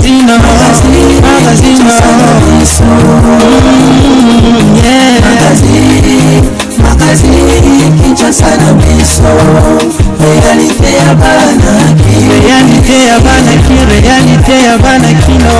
Magazine, magazine, yeah. Magazine, Kinshasa na biso, réalité ya bana Réalité ya bana ki, réalité ya bana kino.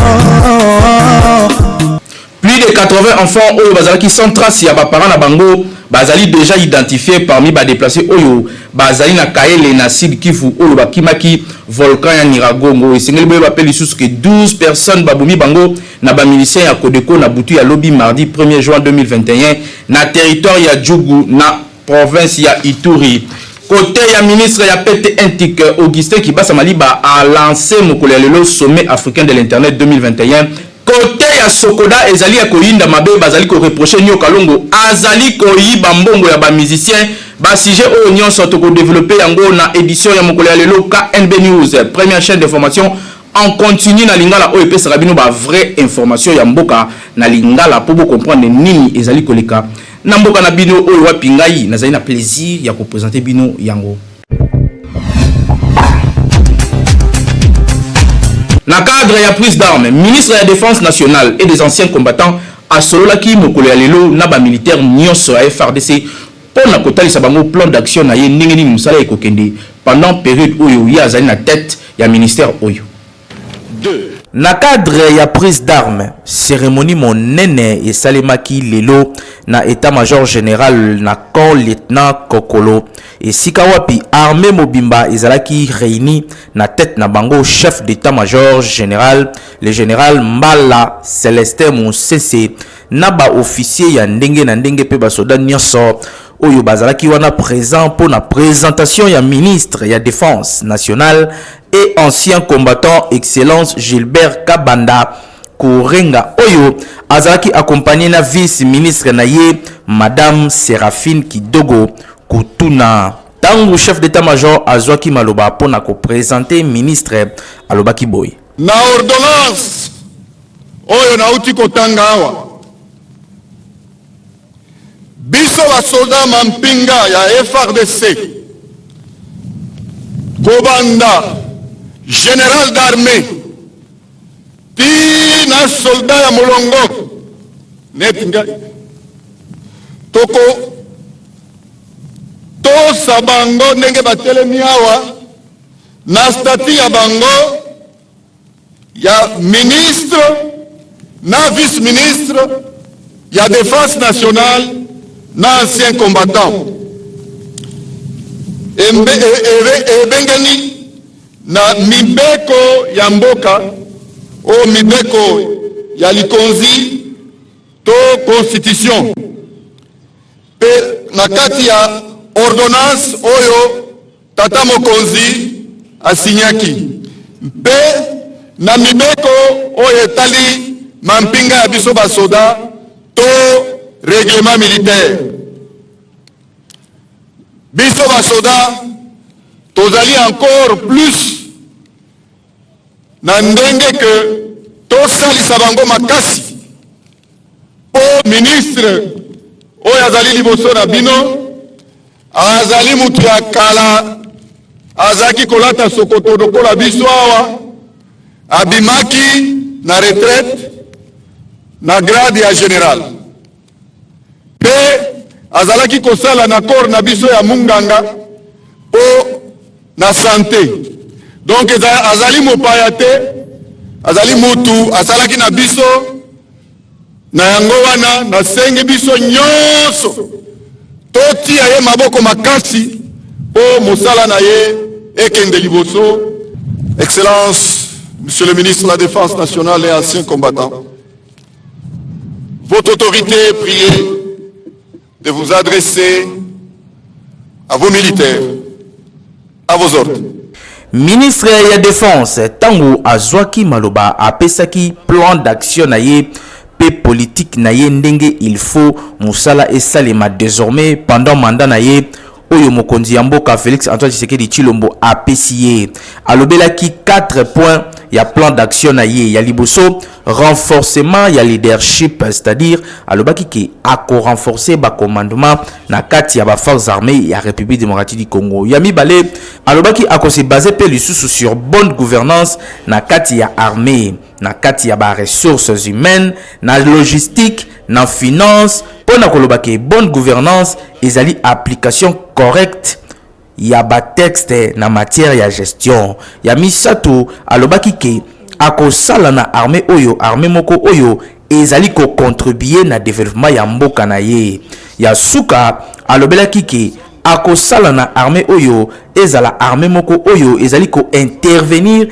Plus de 80 enfants oyo bazalaki sans trace ya baparents na bango bazali déjà identifié parmi badéplacés oyo bazali na Kaele na Sud Kivu, oyo bakimaki volcan ya Nyiragongo. Esengeli boyeba mpe lisusu ke 12 personnes babomi bango na bamiliciens ya Codeco na butu ya lobi mardi 1er juin 2021 na territoire ya Djugu, na province ya Ituri. Côté ya ministre ya PTNTIC, Augustin Kibasa Maliba a lancé mokolo ya lelo Sommet africain de l'internet 2021. Côté ya Socoda, ezali ya koyinda mabe, bazali koreprocher Nyoka Longo azali koyiba mbongo ya bamusiciens. Basujets oyo nyonso tokodévelopper yango na édition ya mokolo ya lelo. KNB News, première chaîne d'information en continu na lingala, oyo epesaka bino bavrai information ya mboka na lingala mpo bocomprendre nini ezali koleka na mboka na bino. Oyo wapi ngai nazali na plaisir ya koprésenter bino yango. Na cadre ya prise d'armes, ministre ya Défense nationale et des Anciens combattants asololaki mokolo ya lelo na bamilitaire nyonso ya FARDC mpo na kotalisa bango plan d'action na ye, ndenge nini mosala ekokende pendant période oyo ye azali na tête ya ministère oyo. Na cadre ya prise d'armes, cérémonie monene esalemaki lelo na état-major général na camp Lieutenant Kokolo, esika wapi armée mobimba ezalaki réuni, na tête na bango chef d'état-major général, le général Mbala Célestin Monsese, na baofficier ya ndenge na ndenge mpe basoda nyonso oyo bazalaki wana présent mpo na présentation ya ministre ya Défense nationale et Ancien combattant, Excellence Gilbert Kabanda Korenga, oyo azalaki accompagné na vice ministre na ye, Madame Séraphine Kidogo Kutuna. Ntango chef d'état-major azwaki maloba mpo na koprésenter ministre, alobaki boye: Na ordonnance oyo nauti kotanga awa, biso basoda mampinga ya FARDC, kobanda général d'armée ti na soldat ya molongo neti ngai, toko tosa bango ndenge batelemi awa na statut ya bango ya ministre na vice ministre ya Défense nationale na Ancien combattant. Ebengani na mibeko ya mboka, oyo mibeko ya likonzi to constitution, mpe na kati ya ordonnance oyo tata mokonzi asinyaki, mpe na mibeko oyo etali mampinga ya biso basoda to règlement militaire. Biso basoda tozali encore plus na ndenge ke tosalisa bango makasi, mpo ministre oyo azali liboso na bino azali mutu ya kala, azalaki kolata sokoto lokola biso awa, abimaki na retraite na grade ya général, mpe azalaki kosala na corps na biso ya munganga mpo na santé. Donc azali mopaya te, azali mutu asalaki na biso. Na yango wana nasengi biso nyonso totia ye maboko makasi mpo mosala na ye ekende liboso. Excellence, Monsieur le ministre de la Défense nationale et Ancien combattant, votre autorité est priée de vous adresser à vos militaires, à vos ordres. Ministre ya Défense, ntango azwaki maloba, apesaki plan d'action na ye mpe politique na ye, ndenge il faut mosala esalema désormais pendant mandat na ye oyo mokonzi ya mboka Félix Antoine Tshisekedi Tshilombo apesi ye. Alobelaki 4 points ya plan d'action na ye. Ya liboso, renforcement ya leadership, c'est-à-dire alobaki ke akorenforcer bacommandement na kati ya baforces armées ya République démocratique du Congo. Ya mibale, alobaki akose baser mpe lisusu sur bonne gouvernance na kati ya armée. na kati ya ba ressources humaines, na logistique, na finance, mpo na koloba ke bonne gouvernance ezali application correcte ya ba texte na matière ya gestion. Ya misato, alobaki ke akosala na armée oyo, armée moko oyo ezali kocontribuer na développement ya mboka na ye. Ya suka, alobelaki ke akosala na armée oyo ezala armée moko oyo ezali kointervenir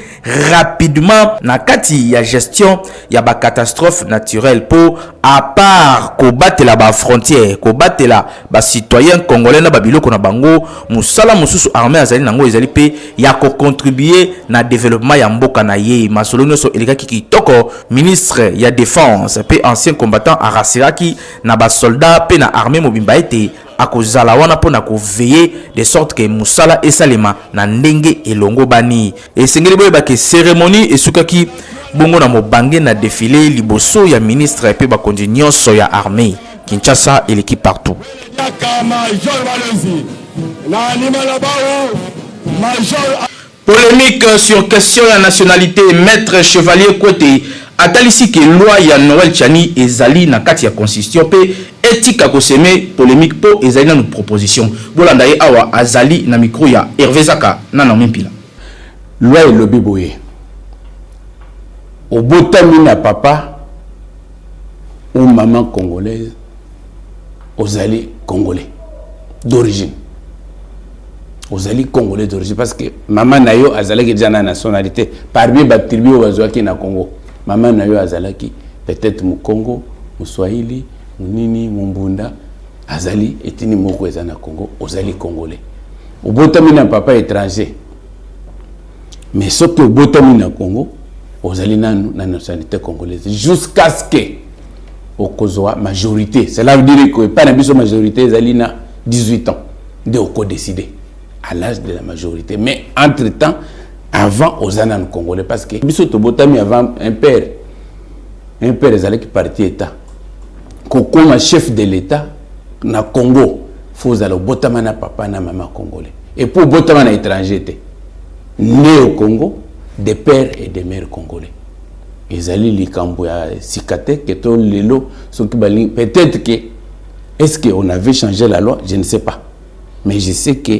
rapidement na kati ya gestion ya bacatastrophe naturelle, mpo à part kobatela bafrontière, kobatela bacitoyen congolais na babiloko na bango, mosala mosusu armée azali nango ezali mpe ya kocontribuer na développement ya mboka na ye. Masolo nyonso elekaki kitoko. Ministre ya Défense mpe ancien combattant arassuraki na basoldat mpe na armée mobimba ete akozala wana mpona koveiller de sorte ke mosala esalema na ndenge elongo bani. Esengeli boyeba ke cérémonie esukaki bongo na mobange na défilé liboso ya ministre mpe bakonzi nyonso ya armée. Kinshasa eleki partout. Yaka Major Balozi na Nimalabao Major. Polémique sur question ya nationalité: maître Chevalier Kwete atalisi ke loi ya Noël Tshiani ezali na kati ya constitution mpe etika kosemer polémique mpo ezali nanu proposition. Bolanda ye awa, azali na micro ya Hervé Zaka na Naomi Mpila. Loi elobi boye: obotami na papa ou maman congolaise, ozali Congolais d'origine. Ozali Congolais d'origine parce que mama na yo azalaki déjà na nationalité parmi batribu oyo bazwaki na Congo. Mama na yo azalaki peut-être Mokongo, Moswahili, monini, Mombunda, azali etini moko eza na Congo, ozali Congolais. Obotami na papa étranger, mais soki obotami na Congo, ozali nanu na nationalité congolaise jusqu'à ce que okozwa majorité. Cela veut dire que epai na biso majorité ezali na 18 ans nde okodécide, à l'âge de la majorité. Mais entre temps, avant, oza nanu Congolais, parce que biso tobotami avant MPR. MPR ezalaki parti état. Kokoma chef de l'État na Congo, faut ozala obotama na papa na mama congolais, et puis obotama na étranger te, né au Congo de père et de mère congolais. Ezali likambo ya sika te ke to lelo soki balingi. Peut-être que, est-ce que on avait changé la loi? Je ne sais pas, mais je sais que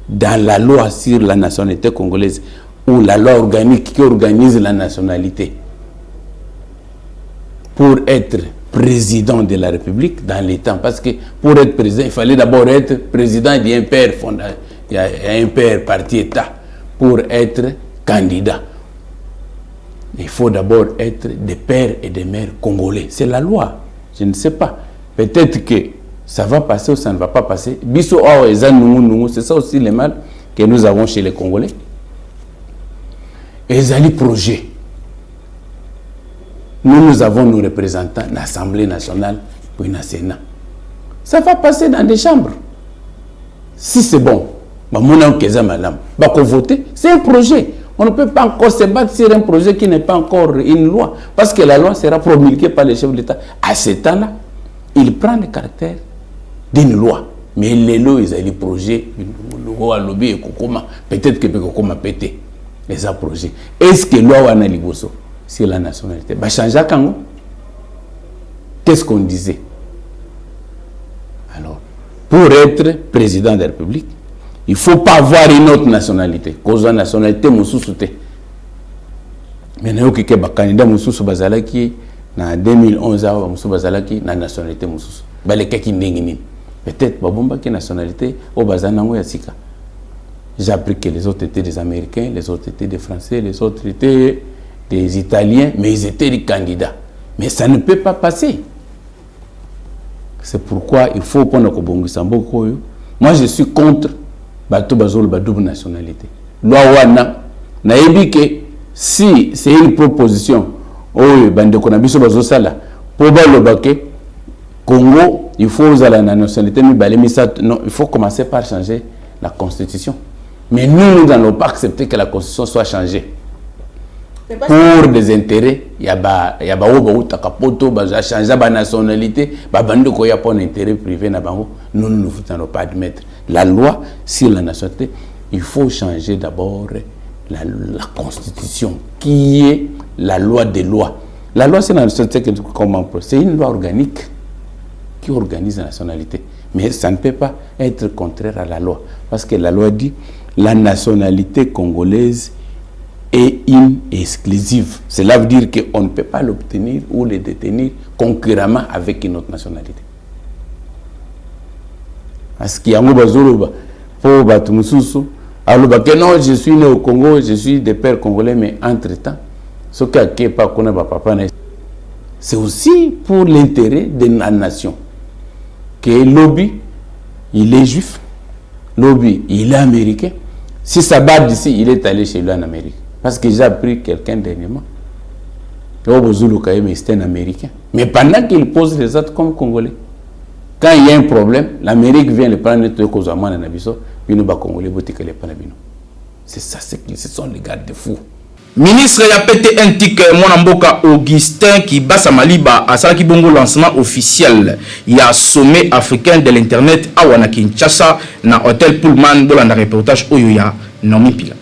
dans la loi sur la nationalité congolaise ou la loi organique qui organise la nationalité, pour être président de la République dans les temps, parce que pour être président, il fallait d'abord être président d'un père fondateur, il y a un père parti État. Pour être candidat, il faut d'abord être des pères et des mères congolais. C'est la loi. Je ne sais pas. Peut-être que ça va passer ou ça ne va pas passer. Biso awa eza nungu nungu, c'est ça aussi le mal que nous avons chez les Congolais. Ezali projet. Nous, nous avons nos représentants à l'Assemblée nationale puis na Sénat. Ça va passer dans des chambres. Si c'est bon, bamona eza malamu, bakovoter. C'est un projet. On ne peut pas encore se battre sur un projet qui n'est pas encore une loi, parce que la loi sera promulguée par le chef de l'État. À ce temps-là, il prend le caractère d'une loi. Mais lelo ezali projet. Oyo alobi ekokoma, peut-être que mpe ekokoma pe te, eza projet. Est ce que loi wana liboso sur la nationalité bachangeaka yango? Qu'est-ce qu'on disait alors? Pour être président de la République, il faut pas avoir une autre nationalité, kozwa nationalité mosusu te. Mais nayoki ke bacandidat mosusu bazalaki na 2011 awa, bamosusu bazalaki na nationalité mosusu, balekaki ndenge nini? Peut-être babombaki nationalité oyo baza nango ya sika. J'ai appris que les autres étaient des Américains, les autres étaient des Français, les autres étaient des Italiens, mais ils étaient des candidats. Mais ça ne peut pas passer. C'est pourquoi il faut mpona kobongisa mboka oyo. Moi, je suis contre bato bazoloba double nationalité. Loi wana, nayebi ke si c'est une proposition oyo bandeko na biso bazosala mpo baloba ke Congo, il faut ozala na nationalité mibale, misato, non, il faut commencer par changer la constitution. Mais nous, nous n'allons pas accepter que la constitution soit changée pour des intérêts ya baoyo bautaka poto, bachanger banationalité, babandi koya mpona intérêt privé na bango. Nous, nous n'allons pas admettre. La loi sur la nationalité, il faut changer d'abord. la, la constitution qui est la loi des lois. La loi, c'est comment C'est une loi organique qui organise la nationalité. Mais ça ne peut pas être contraire à la loi. Parce que la loi dit la nationalité congolaise est une exclusive. Cela veut dire qu'on ne peut pas l'obtenir ou le détenir concurremment avec une autre nationalité. Parce qu'il y a un po bato mosusu alobaki non, je suis né au Congo, je suis de père congolais, mais entre temps soki akepa kuna bapapa na, c'est aussi pour l'intérêt de la nation que lobi il est juif, lobi il est américain. Si ça bat d'ici, il est allé chez lui en Amérique, parce que j'ai appris quelqu'un dernièrement oyo bozoluka ye, mais c'est un Américain, mais pendant qu'il pose les actes comme Congolais, quand il y a un problème, l'Amérique vient le prendre, tokozwa mwana na biso, bino Bacongolais botikala epa na bino. C'est ça, ce sont les garde-fous. Ministre ya PTNTIC, mwana mboka Augustin Kibasa Maliba, asalaki bongo lancement officiel ya Sommet africain de l'internet awa na Kinshasa, na hôtel Pullman. Bolanda reportage oyo ya Nomi Pila.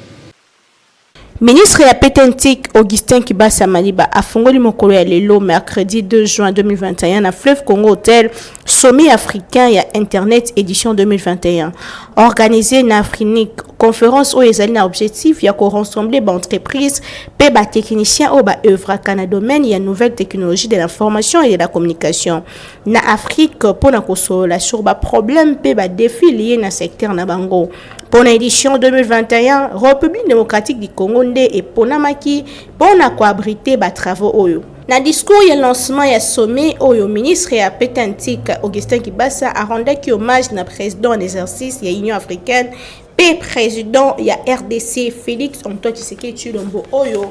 Ministre ya PTNTIC Augustin Kibasa Maliba afungoli mokolo ya lelo, mercredi 2 juin 2021, na Fleuve Congo Hotel, Sommet africain ya internet édition 2021 organisé na Afrinic. Conférence oyo ezali na objectif ya korassembler baentreprise mpe batechnicien oyo baœuvraka na domaine ya nouvelle technologie de l'information et de la communication na Afrique, mpona kosolola sur baproblème mpe badéfi lié na secteur na bango. Mpona édition 2021, République démocratique du Congo nde eponamaki mpona koabriter batravaux oyo. Na discours ya lancement ya sommet oyo, ministre ya PTNTIC Augustin Kibasa arendaki hommage na président en exercice ya Union africaine mpe président ya RDC, Félix Antoine Tshisekedi Tshilombo, oyo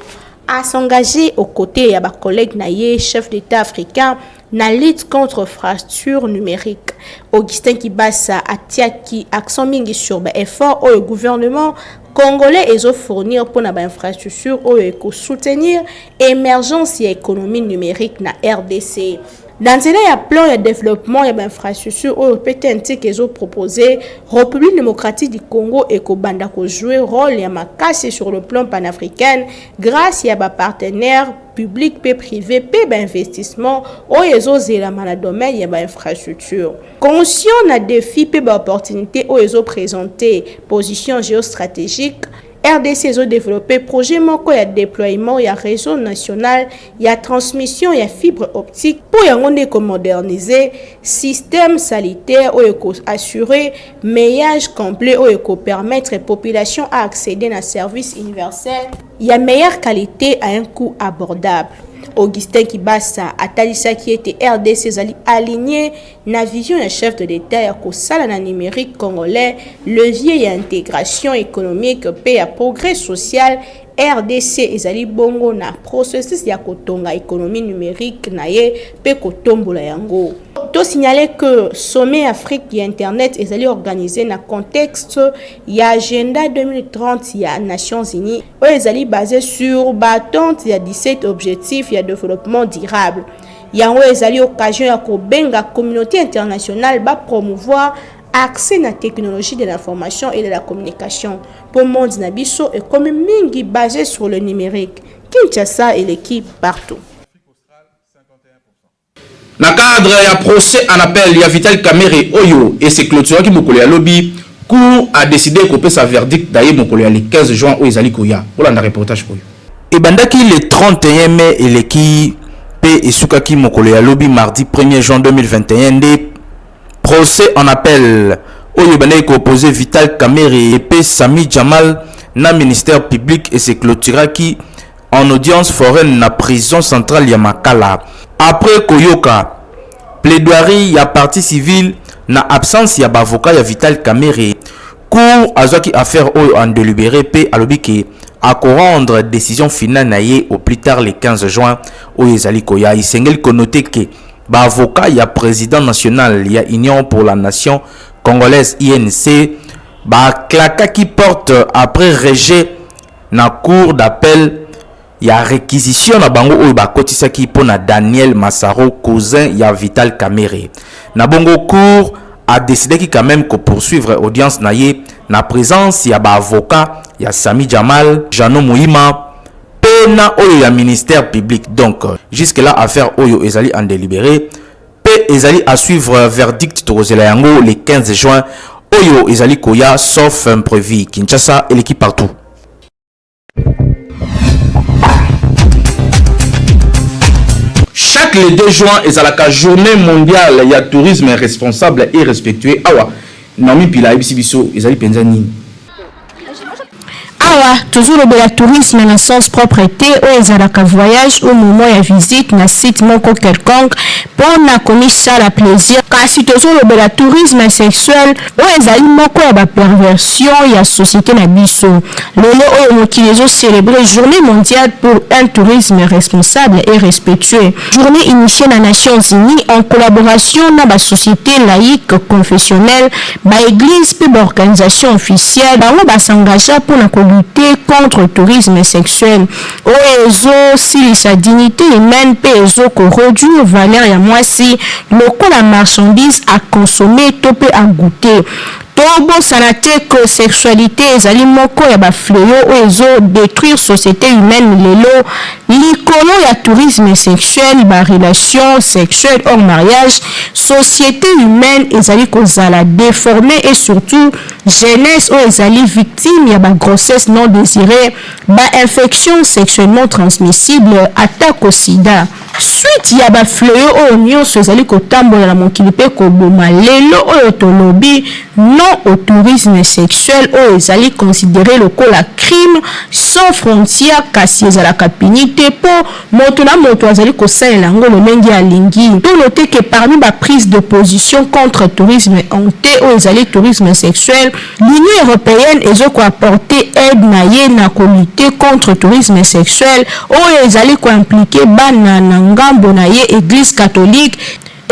as'engagé aux côtés ya bacollègue na ye chef d'État africain na lutte contre fracture numérique. Augustin Kibasa atiaki accent mingi sur baeffort oyo gouvernement congolais ezofournir mpona bainfrastructure oyo ekosoutenir émergence ya économie numérique na RDC. Na nzela ya plan ya développement ya bainfrastructure oyo PTNTIC ezopropose, République démocratique du Congo ekobanda kojouer rôle ya makasi sur le plan panafricain grâce ya bapartenaire public mpe privé mpe bainvestissement oyo ezozelama na domaine ya bainfrastructure. Conscient na défi mpe baopportunité oyo ezoprésente position géostratégique, RDC ezodéveloppe projet moko ya déploiement ya réseau national ya transmission ya fibre optique, mpo yango nde ekomoderniser système satellitaire oyo ekoassure maillage complet oyo ekopermettre population à accéder na service universel ya meilleure qualité à un coût abordable. Augustin Kibasa atalisaki ete RDC ezali aligné na vision ya chef de l'État ya kosala na numérique congolais levier ya intégration économique mpe ya progrès social. RDC ezali bongo na processus ya kotonga économie numérique na ye mpe kotombola yango. Tosignale que Sommet Afrique ya internet ezali organisé na contexte ya Agenda 2030 ya Nations unies, oyo ezali basé sur baatteinte ya 17 objectifs ya développement durable. Yango ezali occasion ya kobenga communauté internationale bapromouvoir accès na technologie de l'information et de la communication, mpo monde na biso ekomi mingi basé sur le numérique. Kinshasa eleki partout. Na cadre ya procès en appel ya Vital Kamerhe oyo ese clôturaki mokolo ya lobi, cour a décidé kopesa verdict na ye mokolo ya le 15 juin oyo ezali koya. Olanda reportage oyo. Ebandaki le 31 mai eleki mpe esukaki mokolo ya lobi, mardi 1er juin 2021, nde procès en appel oyo ebandaki koopposer Vital Kamerhe mpe Sami Jamal na ministère public ese clôturaki en audience foraine na prison centrale ya Makala, après koyoka plaidoirie ya partie civile na absence ya baavocat ya Vital Kamerhe. Cour azwaki affaire oyo en délibéré mpe alobi ke akorendre décision finale na ye au plus tard le 15 juin oyo ezali koya. Esengeli konoter ke baavocat ya président national ya Union pour la nation congolaise, UNC, baclaquaki porte après rejet na cour d'appel ya réquisition na bango oyo bakotisaki mpo na Daniel Masaro, cousin ya Vital Kamerhe. Na bongo, cour adécidaki quand même kopoursuivre audience na ye. na presence ya ba avocats ya Samy Djamal, Jeannot Muhima pe na oyo ya ministère public. Donc jusque là affaire oyo ezali en délibéré pe ezali à suivre verdict tokozela yango le 15 juin oyo ezali koya sauf imprévu. Kinshasa eleki partout. Chaque le 2 juin ezalaka journée mondiale ya tourisme responsable et respectueux. Awa Naomi Mpila ayebisi biso ezali mpenza nini. Awa tozolobela tourisme na sens propre te, oyo ezalaka voyage ou moment ya visite na site moko quelconque mpo na komisala plaisir, kasi tozolobela tourisme sexuel oyo ezali moko ya ba perversion ya société na biso. Lelo oyo mokili ezo célébrer journée mondiale pour un tourisme responsable et respectueux, journée initiée na Nations Unies en collaboration na ba société laïque confessionnelle, ba église mpe ba organisation officielle. Bango bas'engagea mpona kolutter contre tourisme sexuel oyo ezosilisa dignité humaine mpe ezokoréduire valeur ya mwasi lokola marchandise à consommer to mpe à goûter. Tobosana te que sexualité ezali moko ya bafléau oyo ezodétruire société humaine lelo. Likolo ya tourisme sexuel, barelation sexuelle hors mariage, société humaine ezali kozala déformée et surtout jeunesse oyo ezali victime ya bagrossesse non désirée, bainfection sexuellement transmissible, atako sida. Suite ya bafléau oyo nyonso ezali kotambola na mokili mpe koboma, lelo oyo tolobi non au tourisme sexuel oyo ezali considéré lokola crime sans frontière, kasi ezalaka puni te mpo moto na moto azali kosalela yango lolenge alingi. Tonote ke parmi baprise de position contre tourisme hanté oyo ezali tourisme sexuel, l'Union européenne ezokoapporte aide na ye na kolutter contre tourisme sexuel oyo ezali koimpliquer bana. Na ngambo na ye, Église catholique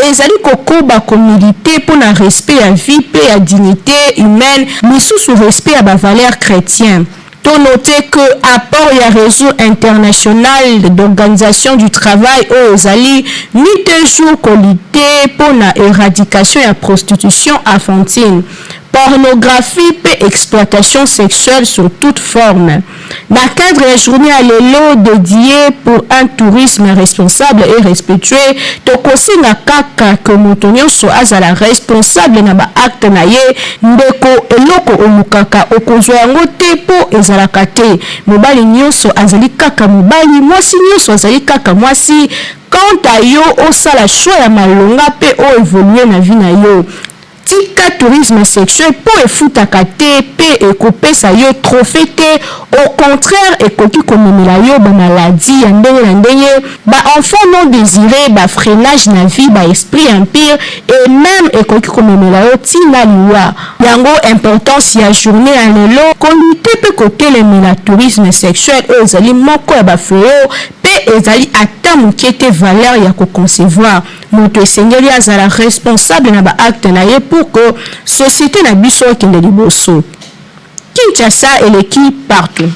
ezali kokoba komiliter mpo na respect ya vie mpe ya dignité humaine, lisusu respect ya bavaleur chrétien. Tonote que apport ya Réseau international d'organisation du travail oyo ezali nuit et jour kolutter mpo na éradication ya prostitution infantile, pornographie mpe exploitation sexuelle sur toute forme. Na cadre ya journée ya lelo dédié pour un tourisme responsable et respectueux, tokosenga kaka ke moto nyonso azala responsable na baacte na ye. Ndeko, eloko olukaka okozwa yango te mpo ezalaka te. Mobali nyonso azali kaka mobali, mwasi nyonso azali kaka mwasi. Quant à yo, osala choix ya malonga mpe oévolue na vie na yo. Tika tourisme sexuel mpo efutaka te mpe ekopesa yo trophée te. Au contraire, ekoki komemela yo bamaladi ya ndenge na ndenge, baenfant non désiré, bafreinage na vie, baesprit impur et même ekoki komemela yo ntina liwa. Yango importance ya journée ya lelo, kolutter mpe kotelemela tourisme sexuel oyo ezali moko ya bafléau mpe ezali ata moke te valeur ya koconcevoir. Moto esengeli azala responsable na baacte na ye pour que société na biso ekende liboso. Kinshasa eleki partout.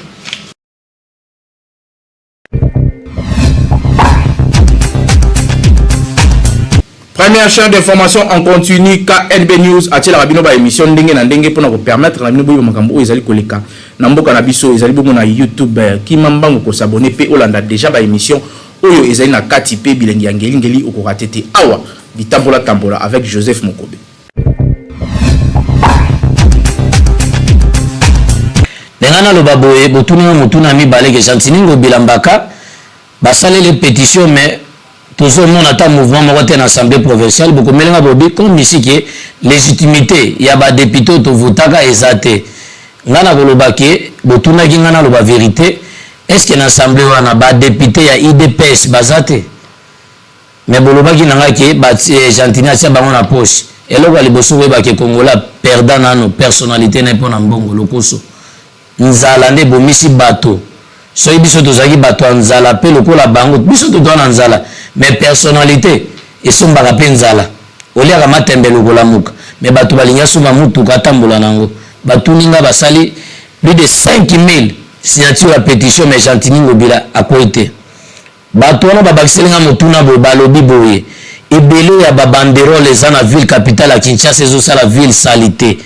Première chaîne d'information en continu, KNB News, atielaka bino baémission ndenge na ndenge mpona kopermettre na bino boyeba makambo oyo ezali koleka na mboka na biso. Ezali bongo na YouTube. Kima mbango kos'abonner mpe olanda déjà baémission oyo ezali na kati mpe bilengi ya ngelingeli okoka te te. Awa bitambola tambola avec Joseph Mokobe. Ndenge naloba boye, botuninga motuna mibale ke Gentiny Ngobila Mbaka basaleli pétition, mais tozomona ata mouvement moko te na assemblée provinciale. Bokomelenga bobi comme ici ke légitimité ya badéputé oyo tovotaka eza te. Ngai na koloba ke botunaki ngai naloba vérité. Est ce que na assemblée wana badéputé ya UDPS baza te? Mais bolobaki na ngai ke Gentiny atia bango na poche. Eloko ya liboso, koyeba ke Kongola perdant nano personnalité na ye mpo na mbongo, lokoso, nzala nde ebomisi bato. Soki biso tozalaki bato ya nzala mpe lokola bango, biso totoa na nzala, mais personnalité esombaka mpe nzala. Oliaka matembe lokolamuka, mais bato balingi asomba mutuka atambola nango. Batuni nga, basali plus de 5000 signature ya pétition, mais Gentiny Ngobila akwei te. Bato wana babakiseli nga motuna boye, balobi boye: ebele ya babanderole eza na ville capitale ya Kinshasa, ezosala ville sale te.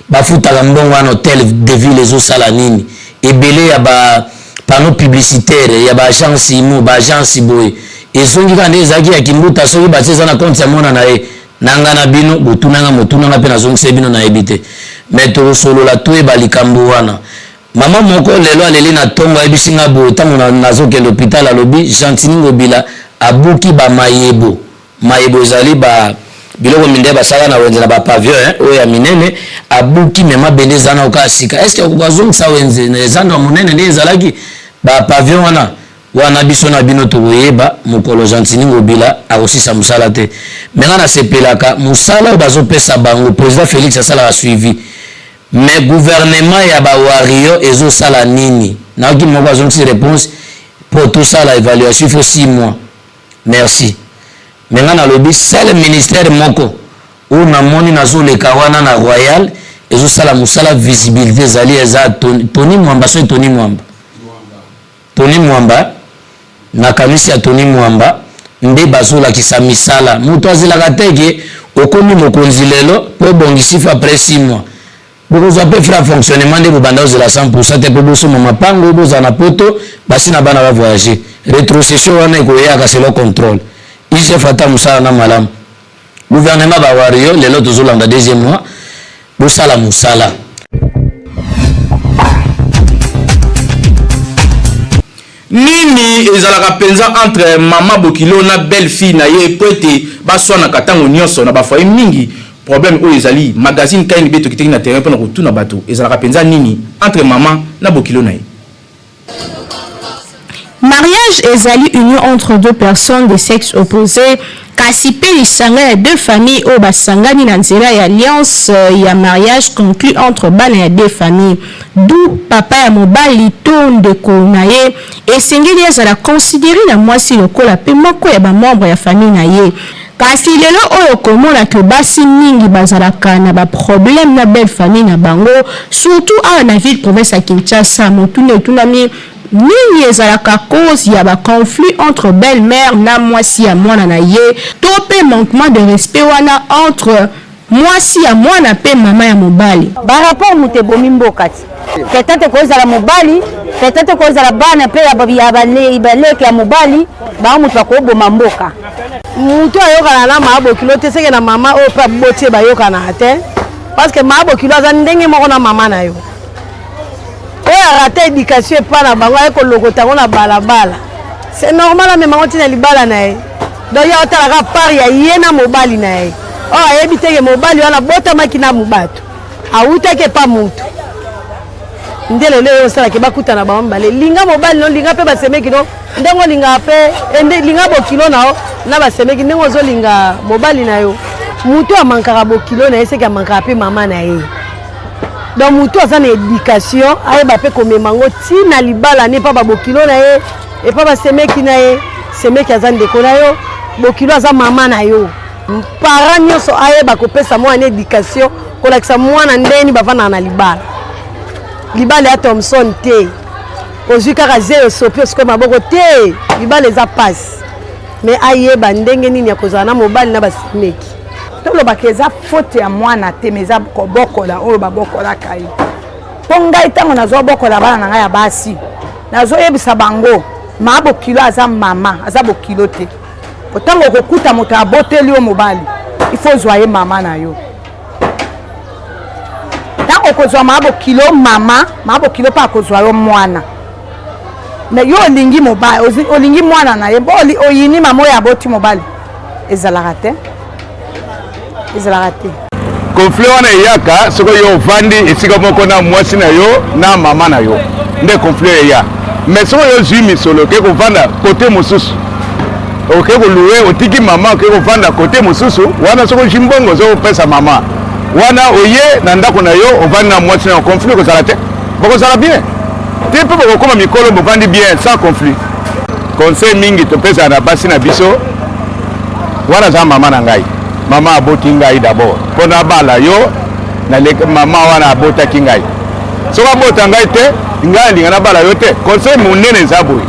Bafutaka mbongo wana hotel de ville ezosala nini? Ebele ya ba panneau publicitaire ya ba agence imo, ba agence boye ezongi kaka nde ezalaki ya kimbuta, soki batie eza na compte ya mwana na ye. Na nga na bino botuna nga motuna nga mpe nazongiseli bino, nayebi te, mais tokosolola toyeba likambo wana. Mama moko lelo aleli na tongo, ayebisi nga boye ntango nazokende hôpital, alobi Gentiny Ngobila abuki ba mayebo. Mayebo ezali ba biloko mindele basala na wenze na ba pavillon hein, oyo ya minene abuki, me mabende eza nao kaka sika. Est ce que akoka azongisa wenze na zando ya monene nde ezalaki ba pavillon wana? Wana biso na bino tokoyeba mokolo Gentiny Ngobila akosisa mosala te. Me nga nasepelaka mosala oyo bazopesa bango, président Felix asalaka suivi, mais gouvernement ya ba warrior ezosala nini? Nayoki moko azongisi réponse po tosala évaluation il faut 6 mois. Merci. Mais nga nalobi seul ministère moko oyo namoni nazoleka wana na Royal ezosala mosala, visibilité ezali eza Tony Mwamba. Soki Tony Mwamba, Tony Mwamba, nakanisi ya Tony Mwamba nde bazolakisa misala. Moto azelaka te ke okomi mokonzi lelo mpo obongisi fa après 6 mois bokozwa mpe frais ya fonctionnement nde bobanda ozela 100% te mpo bosomba mapango, bozala na poto, basi na bana bavoyage. Rétrocession wana ekoyaka selon contrôle IGF. Ata mosala na malamu, gouvernement bawario lelo tozolanda deuxième mois, bosala mosala. Nini ezalaka mpenza entre mama bokilo na belle fille na ye po ete baswanaka ntango nyonso na bafoyer mingi? Problème oyo ezali magazine KNB tokitaki na terrain mpona kotuna bato ezalaka mpenza nini entre mama na bokilo na ye. Mariage ezali union entre deux personnes de sexe opposé, kasi mpe lisanga ya deux familles oyo basangani na nzela ya alliance ya mariage conclu entre bana ya deux familles. D'où papa ya mobali to ndeko na ye esengeli azala considéré na mwasi lokola mpe moko ya bamembre ya famille na ye. Kasi lelo oyo komona ke basi mingi bazalaka na baproblème na belle famille na bango, surtout awa na ville province ya Kinshasa. Motuna etunami: nini ezalaka cause ya baconflit entre belle-mère na mwasi ya mwana na ye, to mpe manquement de respect wana entre mwasi ya mwana mpe mama ya mobali? Barapport moto ebomi mboka ti peut-être kozala mobali, peut-être kozala bana mpe ya baleki ya mobali, bango moto bakoboma mboka. Moto ayokana na maa bokilo te, seke na mama oyo mpe aboti ye bayokana te, parce que maa bokilo aza ndenge moko na mama na yo. Oyo arate éducation epa na bango, aye kolokota yango na balabala, c'est normal amema ngo ntina libala na ye. Donc ye aotalaka part ya ye na mobali na ye, oyo ayebi teke mobali wana abotamaki na bato, awutaki epa mutu nde lelo oyo osalaki bakutana bango mibale. Linga mobali no, linga mpe basemeki no ndenge olingaka mpe linga bokilo na yo na basemeki ndenge ozolinga mobali na yo. Motu amankaka bokilo na ye, seke amankaka mpe mama na ye. Donc motu aza na éducation, ayeba mpe komema yango ntina libala ne epa babokilo na ye, epa basemeki na ye. Semeki aza ndeko na yo, bokilo aza mama na yo. Parent nyonso ayeba kopesa mwana éducation, kolakisa mwana ndeni bavandaka na libala. Libala ya Thomson te, ozwi kaka zeyo osopi osikoyo maboko te. Libala eza pasi, me ayeba ndenge nini ya kozala na mobali na basemeki. Tolobaka eza faute ya mwana te, mais eza kobokola oyo babokolaka ye. Mpo ngai ntango nazobokola bana na ngai ya basi, nazoyebisa bango maa bokilo aza mama, aza bokilo te. Ntango okokuta moto aboteli yo mobali, il faut ozwa ye mama na yo. Ntango okozwa maa bokilo mama, maa bokilo mpe akozwa yo mwana. Me yo olingi mobali, olingi mwana na ye, mpo oyini mama oyo aboti mobali, ezalaka te, ezalaka te. Conflit wana eyaka soki yo ovandi esika moko na mwasi na yo na mama na yo, nde conflit eya. Mais soki yo ozwi misolo, oke kovanda kote mosusu, oke koluwe, otiki mama, oke kovanda kote mosusu wana, soki ozwi mbongo ozopesa mama wana, oye na ndako na yo, ovandi na mwasi na yo, conflit ekozala te, bokozala bien te mpe bokokoma mikolo bovandi bien sans conflit. Conseil mingi topesaka na basi na biso wana, aza mama na ngai, mama aboti ngai d'abord mpo nabala yo, mama wana abotaki ngai. Soki abota ngai te, ngai alinga nabala yo te. Conseil monene eza boye: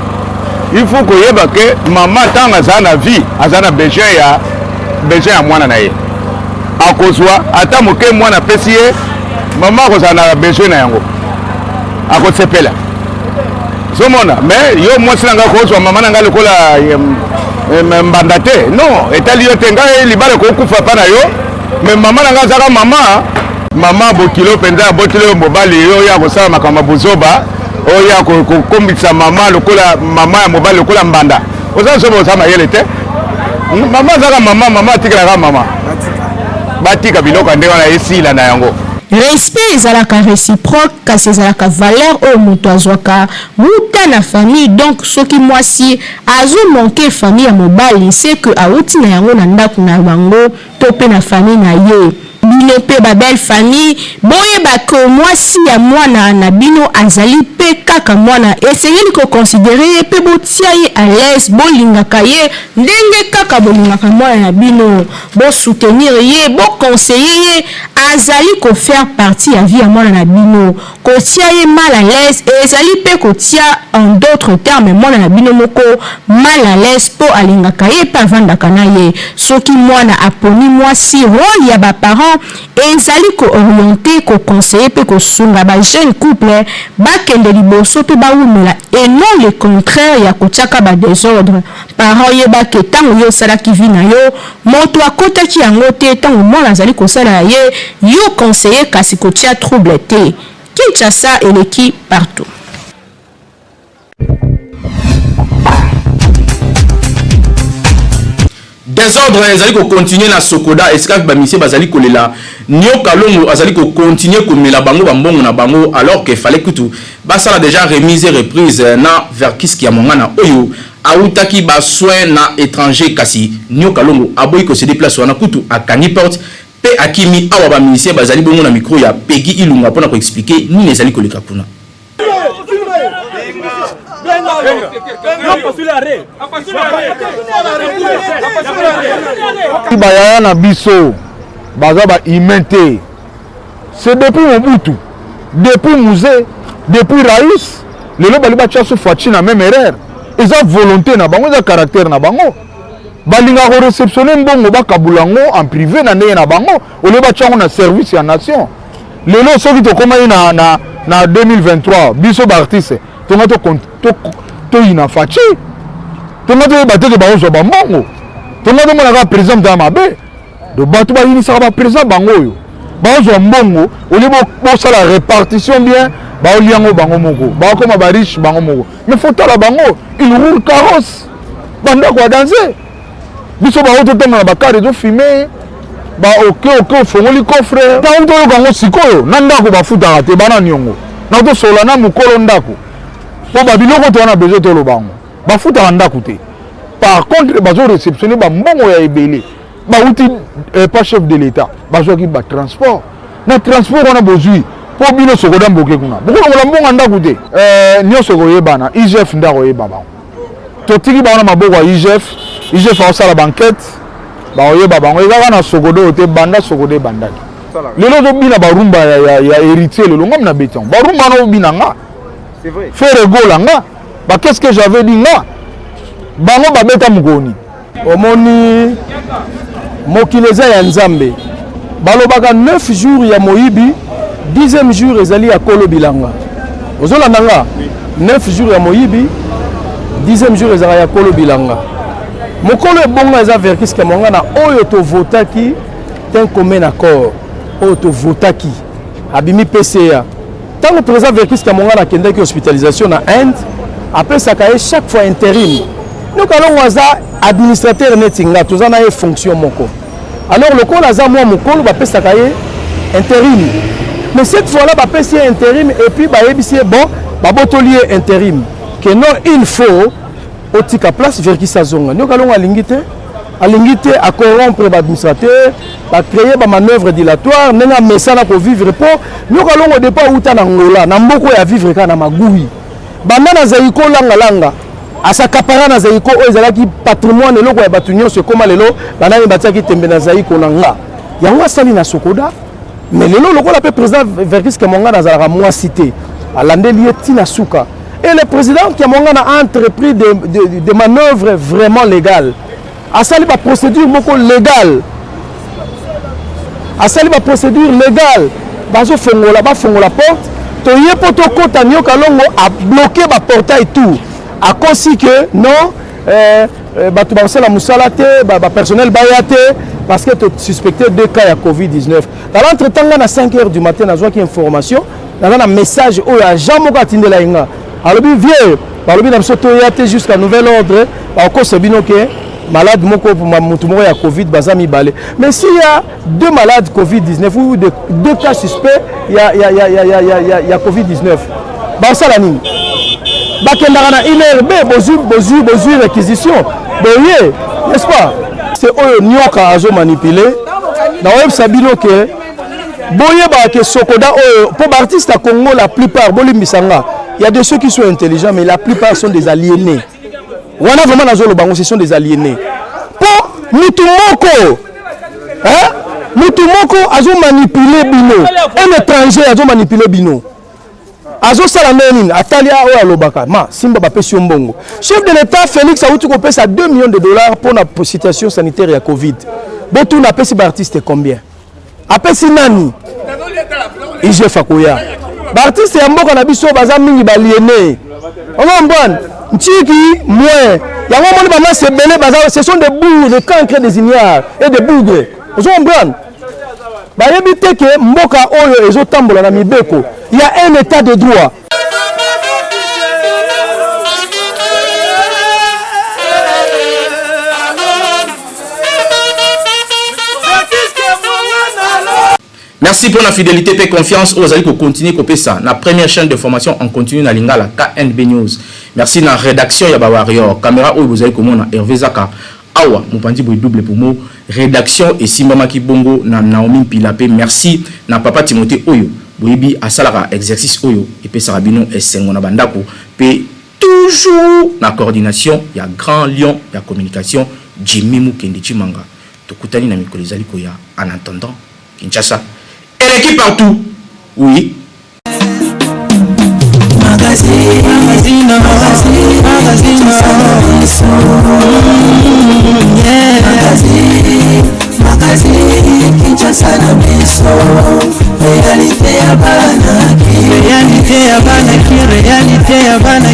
il faut koyeba ke mama ntango aza na vie, aza na besoin ya mwana na ye. Akozwa ata moke, mwana apesi ye. Mama akozala na besoin na yango, akosepela. Ozomona, mais yo mwasi na ngai kozwa mama na ngai lokola mbanda te. Non, etali yo te. Ngai libala ekokufa pa na yo, mais mama na ngai azaka mama. Mama bokilo mpenza aboteli yo mobali, yo oyo akosala makambo ya buzoba, oyo akokombisa mama lokola mama ya mobali lokola mbanda. Oza zoba, oza mayele te. Mama azaka mama, mama atikalaka mama. Batika biloko ya ndenge wana, esila na yango. Respect ezalaka reciproque kasi ezalaka valeur oyo mutu azwaka wuta na famille donc soki mwasi azo manquer famille ya mobali ce que awuti na yango na ndaku na bango to pe na famille na ye. Bino pe ba belle famille boyeba que mwasi ya mwana na bino azali pe kaka mwana esengeli ko considerer ye pe botia ye à l'aise bolingaka ye ndenge kaka bolingaka mwana na bino bo soutenir ye bo conseiller ye azali ko faire partie ya vie ya mwana na bino Kotia ye mal à l'aise ezali pe kotia en d'autres termes mwana na bino moko mal à l'aise po alingaka ye pe avandaka na ye. Soki mwana aponi mwasi role ya ba parents ezali ko orienter, ko conseiller pe kosunga ba jeunes couples bakende liboso pe bawumela et non le contraire ya kotiaka ba desordres. Parent yeba que tango yo osalaki vie na yo moto akotaki yango te tango mwana azali kosala ya ye yo conseiller kasi kotia trouble te. Kinshasa eleki partout. Desordre ezali ko continuer na Sokoda esika ba musiciens bazali kolela Nioka Longo azali ko continuer komela bango ba mbongo na bango alors que fallait kutu basala dejà remise et reprise na Verckys Kiamwangana oyo awutaki ba soins na etranger kasi Nioka Longo aboyi ko ceder place wana kutu akangi porte pe akimi awa ba musiciens bazali bongo na micro ya Peggy Ilunga pona ko expliquer nini ezali koleka kuna. Bayaya na biso baza ba humain te. C'est depuis Mobutu, depuis Mzee, depuis Raïs, lelo bali batia su Fatshi na même erreur. Eza volonté na bango, eza caractère na bango. Balingaka ko réceptionner mbongo bakabula yango en privé na ndenge na bango, au lieu batia yango na service ya nation. Lelo soki tokomaki na, na, na 2023 biso ba artiste tonga toyina to, to Fatshi, tonga toyeba te ke bakozwa bambongo, tonga tomona kaka président mutala mabe. Donc bato bayinisaka ba président bango oyo bazwa mbongo olie bosala répartition bien, baolia yango bango moko, bakoma ba riche bango moko. Mais faut tala bango, il roule carrosse, bandako ya danse. Biso bango totonga na bakare ezofume ba oke oke ofongoli coffre ntango toyoka yango sikoyo na ndako bafutaka te bana niongo na tosola na mokolo ndako mpo babiloko to wana besoin toloba yango bafutaka ndako te. Par contre bazo réceptionner ba mbongo ya ebele bauti eh, pa chef de l'état bazwaki ba transport na transport wana bozwi mpo bino sokoda mboke kuna bokolongola mbongo ya ndako te eh, nyonso ekoyebana IGF nde akoyeba bango totiki bango na maboko ya IGF. IGF akosala bankete bakoyeba bango eza kaka na sokoda oyo te banda sokoda ebandaki lelo ozobina barumba ya, ya, ya héritier lelo ngam na beti yango barumba wana obina nga Ferre Gola nga ba qu'est-ce que j'avais dit nga bango babeta mokoni. Omoni mokili eza ya Nzambe, balobaka 9 jours ya moyibi, 10e jour ezali ya kolo bilanga. Ozolanda nga? 9 jours ya moyibi, 10e jour ezalaka ya kolo bilanga. Mokolo ebonga eza Verckys Kiamwangana oyo tovotaki d'un commun accord, oyo tovotaki abimi PCA. Tango président Verckys Kiamwangana akendaki hospitalisation na Inde, apesaka ye chaque fois interim. Nyoka Longo aza administrateur neti nga, toza na ye fonction moko. Alors lokola aza mwa mokolo, bapesaka ye interim. Mais cette fois-là, bapesi ye interim et puis bayebisi ye bon, babotoli ye interim. Que non, il faut otika place Verckys azonga. Nyoka Longo alingi te, alingi te a corrompre ba administrateur, ba créer ba manœuvre dilatoire ndenge amesana ko vivre po Nyoka Longo depuis auta na Angola na mboko ya vivre kaka na magui. Banda na Zaiko langa langa asakapara na Zaiko oyo ezalaki patrimoine eloko ya bato nyonso ekoma lelo banani batiaki tembe na Zaiko na nga. Yango asali na Sokoda. Mais lelo lokola pe président Verckys Kiamwangana azalaka mwasi te, alandeli ye tina suka. Et le président Kiamwangana a entrepris des de, de manœuvres vraiment légales. Asali ba procédure moko légale. Asali ba procédure légale. Bazofongola, bafongola porte, toye mpo tokɔta. Nyoka Longo abloquer baportail tout, akosi ke non, bato bakosala mosala te, bapersonnel baya te, parce que tosuspecte deux cas ya Covid-19. Dans l'entretemps, nga na 5 heures du matin nazwaki information, naza na message oyo agent moko atindela ye nga, alobi: "Vieux, balobi na biso toya te jusqu'à nouvel ordre, bakokosa bino ke malade moko, motu moko ya Covid, baza mibale." Mais s'il y a deux malades Covid-19 ou deux cas suspects ya Covid-19, basala nini? Bakendaka na INRB, bozwi réquisition boye, n'est-ce pas? C'est oyo nyoka azomanipuler. Nakoyebisa bino ke boyebaka ke SOCODA oyo, mpo baartiste ya Congo, la plupart, bolimbisa nga, il y a de ceux qui sont intelligents, mais la plupart sont des aliénés. Wana vraiment nazoloba ngo, ce sont des aliénés, mpo mutu moko, hein? Mutu moko azomanipuler bino, un étranger azomanipuler bino. Azosala ndenge nini? Atali oyo alobaka ma simba, bapesi yo mbongo. Chef de l'État Félix awuti kopesa 2 millions de dollars mpona situation sanitaire ya Covid. Botuna, apesi baartiste combien? Apesi nani? IGF akoya. Baartiste ya mboka na biso baza mingi baaliénés. Ozombwana ntiki moins yango, omoni bamasi ebele baza, ce sont des bourres, des cancres, des ignares et des bougres. Ozokomprendre, bayebi te ke mboka oyo ezotambola na mibeko, ya un état de droit. Merci pour la fidélité et confiance oyo ozali kocontinuer kopesa na première chaîne de formation en continu na lingala, KNB News. Merci na rédaction ya bawarrior, caméra oyo bozali komona, Hervé Zaka awa mopanzi boye, double pomo. Rédaction esimbamaki bongo na Naomi Mpila. Mpe merci na papa Timothée oyo boyebi asalaka exercice oyo epesaka bino esengo na bandako, mpe toujours na coordination ya Grand Lion ya communication, Jimmy Mukendi Chimanga. Tokutani na mikolo ezali koya. En attendant, Kinshasa eleki partout, oui. Magazine, magazine, magazine, magazine, magazine, Kinshasa na biso, réalité ya bana. Réalité ya bana, réalité ya bana.